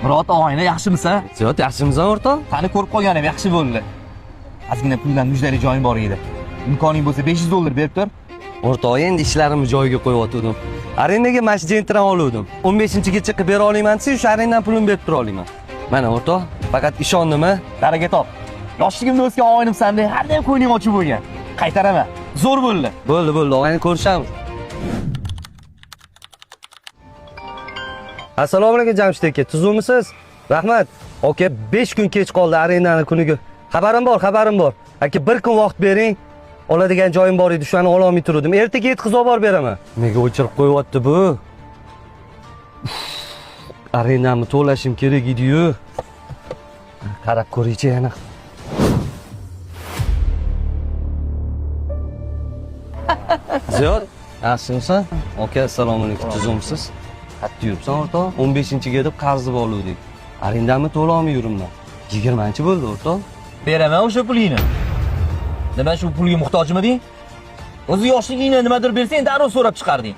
Murod og'ayni, yaxshimisan? Ziyod, yaxshimisan, o'rtoq? Seni ko'rib qolganim yaxshi bo'ldi. Ozgina puldan mujdali joyim bor edi. Imkoning bo'lsa $500 berib tur. O'rtoq, endi ishlarimni joyiga qo'yayotgandim. Arendaga mana shu Gentrani oluvdim. 15-gacha qilib bera olaman desa, o'sha arendadan pulini berib tura olaman. Mana o'rtoq, faqat ishondimi? Baraka top. Yoshligimda o'sgan og'aynimsan deb har doim ko'nglim ochiq bo'lgan. Qaytaraman. Zo'r bo'ldi. Bo'ldi, bo'ldi, og'ayni, ko'rishamiz. Assalomu alaykum, Jamshid aka, tuzukmisiz? Rahmat. Aka, 5 kun kech qoldi arendani kuniga. Xabarim bor, xabarim bor. Aka, bir kun vaqt bering. Oladigan joyim bor edi, shuni ololmay turdim. Ertaga yetkazib olib borib beraman. Nega o'chirib qo'yyapti bu? Arendamni to'lashim kerak edi-yu. Qarab ko'raychi yana. Ziyod, yaxshimisan? Aka, assalomu alaykum, tuzukmisiz? Qayerda yuribsan, o'rtoq? 15-ga deb qarz oluvdik. Arendamni to'lolmay yuribman. 20-chi bo'ldi, o'rtoq. Beraman o'sha pulingni. Nima, shu pulga muhtojmiding? O'zi yoshligingda nimadir bersang darrov so'rab chiqarding.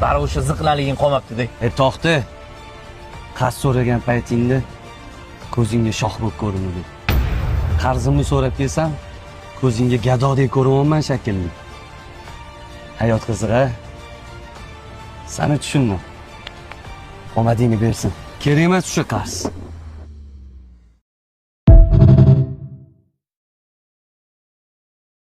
Baribir o'sha ziqnaliging qolmabdi-da. E, to'xta. Qarz so'ragan paytingda ko'zingga shoh bo'lib ko'rinadi. Qarzimni so'rab kelsam, ko'zingga gadodek ko'rinyapman shekilli. Hayot qiziq, a? Sani tushundim. Omadingni bersin. Kerak emas o'sha qarz.